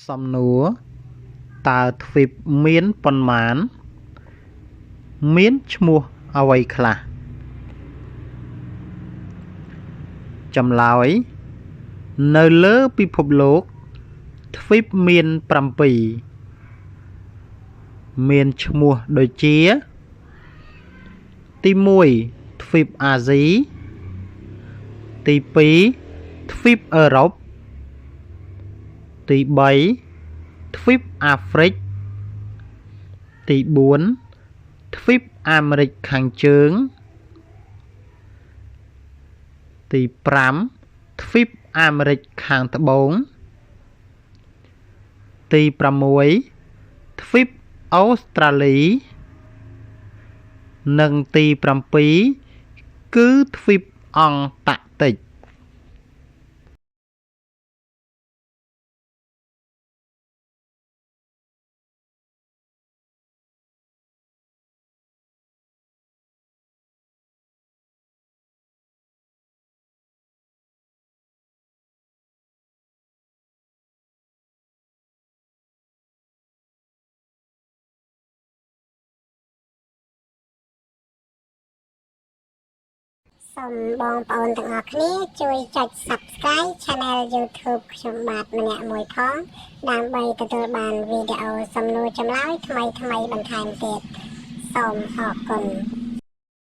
សំណួរតើទ្វីបមានប៉ុន្មាន មានឈ្មោះអ្វីខ្លះចម្លើយនៅលើពិភពលោកទ្វីបមាន7មានឈ្មោះដូចជាទី1ទ្វីបអាស៊ីទី2ទ្វីបអឺរ៉ុបទី3ទ្វីបអាហ្វ្រិកទី4ទ្វីបអាមេរិកខាងជើងទី5ទ្វីបអាមេរិកខាងត្បូងទី6ទ្វីបអូស្ត្រាលីនិងទី7គឺទ្វីបអង់តាក់ទិក សូមបងប្អូនទាំងអស់គ្នាជួយចុច Subscribe Channel YouTube ខ្ញុំបាទម្នាក់មួយផងដើម្បីទទួលបានវីដេអូសំណួរចម្លើយថ្មីៗបន្ថែមទៀតសូមអរគុណ។